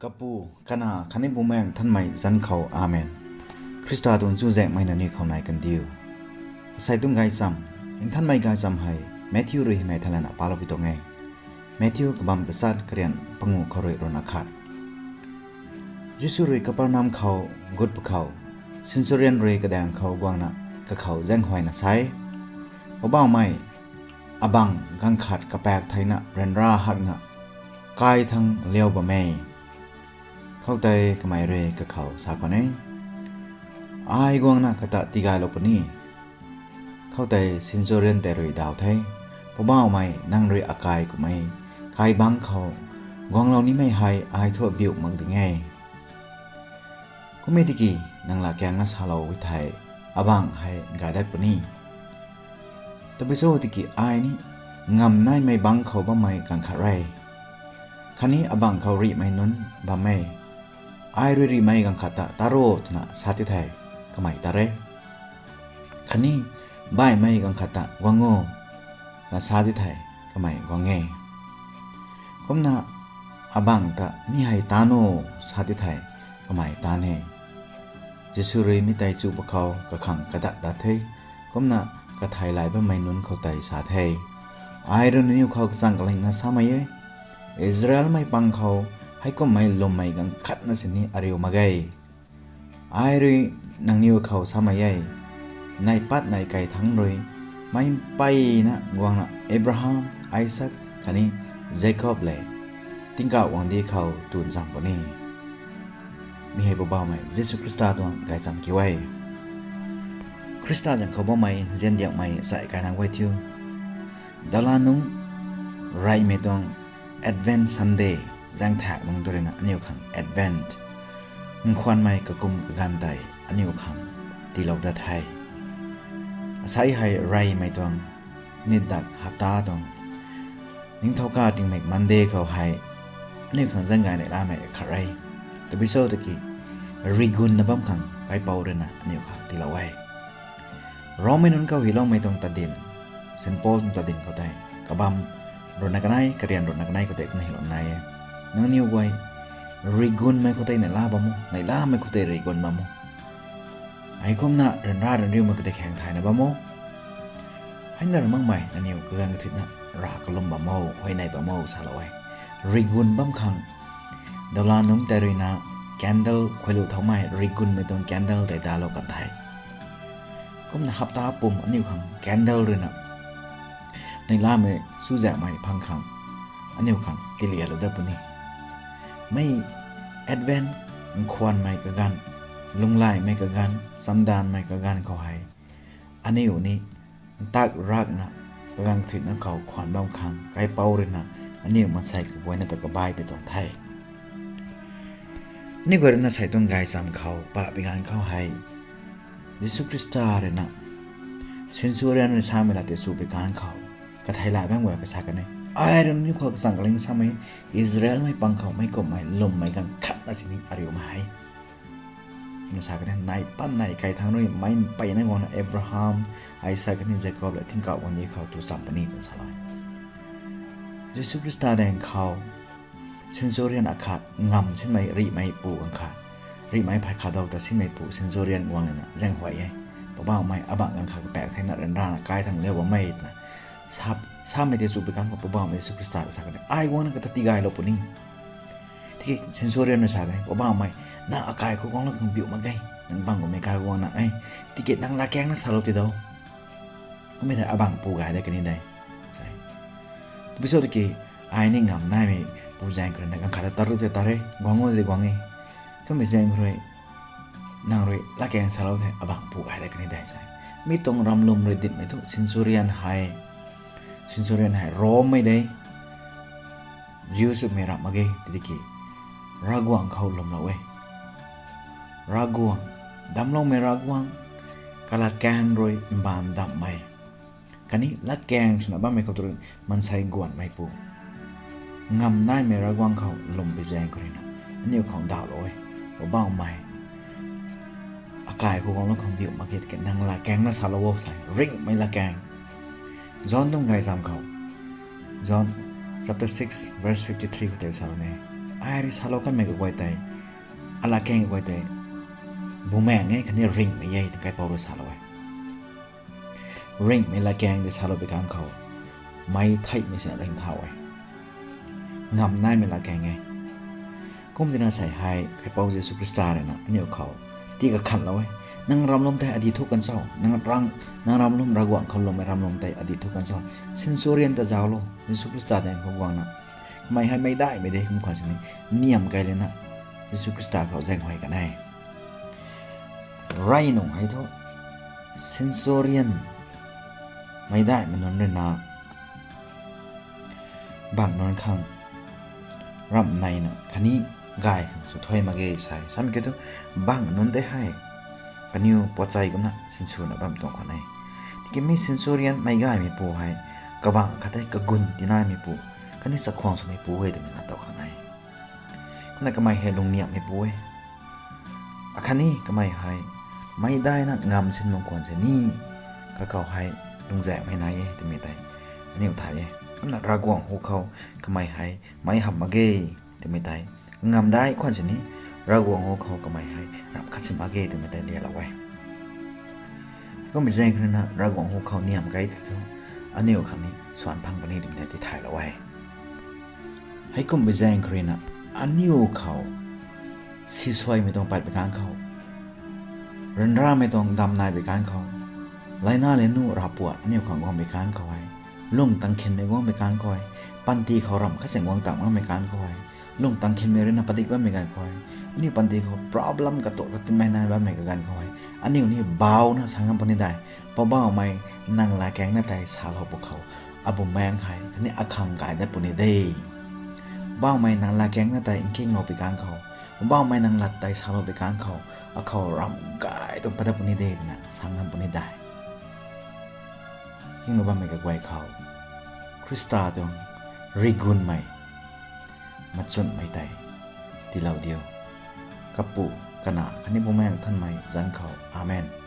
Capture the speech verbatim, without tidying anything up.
Kapu, Kanac khatni Bumaengh Nthanmei zanc khou, Amen. Khrista tuang chuzaenghmei nangniw khou nai kandiu. Asei tuang gaychamv, nthanmei gaychamv hei Matthew rui hymei thaylana palou pi tuang e. Matthew kabamv tachat, karian panguh khou rui ruhna khat. Jisu rui Kapernam khou gut pwkhou, centurion rui kadaeng khou guangna kakhou zaenghuayna sa e, Poubauhmei, abangc ganv khat kapaek theina ryanra hakna kai thangc liau bam e. Khoutei kamei rui kakhou sa khwan e, Ai guangna kata tigaylou puni. Khoutei centurion tei rui daw the, Poubauhmei, nang rui akai kumhmei kaibangc khou guanglou nimei hei ai thu biu mak ding e. Kummei tiki nang latkaengna salou e thei, abangc hei gay dat puni. Tabui cho tiki ai ni ngamv naimei bangc khou bammei ganv khat re, khatni abangc khou rihmei nunc bam e. Ai rui rihmei ganv khat ta, ‘Taro,’ twna sa ti thei, kamei tat e. Khatni ‘Baihmei ganv khat ta, ‘Guang o,’ na sa ti thei, kamei guang e. Kumna abangc ta, ‘Mi hei taanc o,’ sa ti thei, kamei taanc e. Jisu rui mi tei chu pwkhou kakhang kadat dat the. Kumna katheilay bammei nunc khou tei sa the, Ai rui nangniw khou kachang kalingna samei e, Israelmei pang khou heikumhmei lwmmei ganv khatna sini ariu mak ge. Ai rui nangniw khou samei e, neih pat neih kai thangc rui meic mpeyna guangna Abraham, Isak khatni Jakob lev tingkauh guangcdic khou tu ncham puni. Mi hei Poubauhmei Jisu Khrista tuang gaychamv kiu e. Khrista zanc khou bammei ziandiakmei sai kainang guay thiu, dala nungc reymei tuang Advent Sunday zaengthak nungc tu ruina aniu khang Advent, nkhwanmei kakum kaganv tei aniu khang tiilou dat the. Asei hei reymei tuang nitdak hapta tuang ningthouka tingmik Monday khou hei aniu khang zaeng gay neihlamei khat re. Tabui cho tiki rigunna bam khang kaipouc ruina aniu khang tiilou e. Rommei nunc khou hyloumei tuang tadin, Saint Paul tuang tadin khou tei, kabamv ruhna kanei, karian ruhna kanei khou tei kumna hylou nai e, nangniw guay rigunmei khou tei neihla bam o, neihlamei khou tei rigun bam o. Heikumna ryanra ryanriumei khou tei khaeng thayna bam o. Heina ra makmei nangniw kaganv kathuina rav kalum bam o, huayney bam o salou e. Rigun bam khang dala nungc tei ruina candle khuailu thaumei rigunmei tuang candle tei dalou kan the. Kumna hapta pum aniu khang candle ruina neihlamei chuzaenghmei phang khang aniu khang tilialou dat puni. Mei Advent, nkhwanmei kaganv, lunglaymei kaganv, chamdanvmei kaganv khou hei aniu ni ntak rakna kaganv kathuina khou khwan bam khang kaipouc ruina aniu maansei kaguayna ta kabai pui tuang the. Aniu guay ruina asei tuang gaychamv khou pabi ganv khou hei Jisu Khrista ruina centurion rui samei lat tei chu pui ganv khou katheilay bam guay kasa kan e, Ai rui nangniw khou kachang kaling samei, Israelmei pang khou meic kumhmei lwmmei ganv khatna sini ariu mak ge. Kumna sa kan e, neih pat neih kai thangc rui meic mpeyna guangna Abraham, Isak khatni Jakob lev tingkauh guangcdic khou tu cham puni twna salou. Jisu Khrista daeng khou centurion akhat ngamv sinmei rihmeipu ganv khat, rihmei phay khat dou ta sinmeipu centurion guang lana zaenghuay e. Poubauhmei, abangc ganv khat kapaek theina ryanrana kai thangc liau bam e twna sa, samei tei chu pui ganv khou Poubauhmei Jisu Khrista rui sa kan e, Ai guangna kata tigaylou puni. Tiki centurion rui sa kan e, Poubauhmei, nang akai khou guanglou khang biu mak ge, nang bang kummei kai guangna e, tiki nang latkaengna salou ti dou. Kummei thei abangc pu gay dat kani de. Tabui cho tiki ai ni ngamv naimei pu zaeng khou ruina ganv khat ta tat ru tei tat re, guang o tei guang e. Kummei zaeng khou rui nang rui latkaeng salou thei abangc pu gay dat kani de sa. Mi tuang ramlwm rui dinhmei thu centurion hei, centurion hei Rommei de, Jews swmei ramh mak ge, tiki Ravguangc khou lwmlou e. Ravguangc, damcloumei Ravguangc, kalatkaeng rui mbaanv damhmei khatni latkaeng swna bammei khou tu rui maansei guanhmeipu, ngamv naimei Ravguangc khou lwm pui zaeng khou ruina aniu khang dawlou e. Poubauhmei, akai khou guanglou khang biu mak ge, tiki nang latkaengna salou o sa, ringhmei latkaeng. John tuang gaychamv khou, John chapter six verse fifty-three khou tei salou ni, Ai rui salou kanmei kaguay tei, alatkaeng kaguay tei, bumaengh e khatni ringhmei e twna kaipouc rui salou e. Ringhmei latkaeng tei salou pei kang khou, meic theihmei sina ringcthau e. Ngam naimei latkaeng e. Kum tina sei hei kaipouc Jisu Khrista rui na aniu khou tii kakhanlou e. Nang ramlum tei adih thu kan cho? Nang ram, nang ramlum, Ravguangc khou lwmmei ramlum tei adih thu kan cho? Centurion ta zauclo, Jisu Khrista daeng khou guangna. Kamei hei meicdaihmei de kum khwan sini, niamh key lana Jisu Khrista khou zaenghuay kan e. Rey nung hei thu, centurion, meicdaihmei nunc rui na, bangc nunc khang ramh neina khatni gay khang sw thuy mak ge sei. Samei kiu thu, bangc nunc tei hei kaniw puatchei kumna sinswna bam tuang khwan e. Tiki mi centurion meicgaymeipu hei, kabangc khat tei kagun tinaimeipu, khatni chakhwang swmeipu e twmei na tow khang e. Kumna kamei hei lungniamhmeipu e. Akhatni kamei hei, meicdaihna ngam sin mak khwan sini, kakhou hei lungzaenghmei nai e twmei tei aniu thay e. Kumna Ravguangc hu khou kamei hei meic hamh mak ge twmei tei, ngamdai khwan sini, Ravguangc hu khou kamei hei ramh khat sin mak ge twmei tei lialou e. Heikumbi zaeng khou rui na Ravguangc hu khou niamh key tei thu, aniu khang ni swan phang puni twmei tei tithaylou e. Heikumbi zaeng khou rui na aniu khou sisuaimei tuang pat pei kang khou, ryanramei tuang damv nai pei kang khou, laina lanu ravpuat aniu khang guang pei kang khou hei, lung tang khinmei guang pei kang khou hei, panty khou ramh khat sin guang tang makmei kang khou hei, lung tang khinmei rui na padik bammei ganv khou hei, aniu panty khou problem katuak katinmei nai bammei kaganv khou hei, aniu ni bauna sa ngam puni de. Poubauhmei, nang latkaeng na tei salou pw khou, abumaengh hei khatni akhang gay dat puni de. Poubauhmei, nang latkaeng na tei nkinglou pei kang khou, Poubauhmei, nang lat tei salou pei kang khou, akhou ramh gay tuang pat dat puni de twna sa ngam puni de. Kinglou bammei kaguay khou, Khrista tuang rigunmei, machunmei tei tiilou diu. Kapu, Kanac khatni Bumaengh Nthanmei zanc khou. Amen.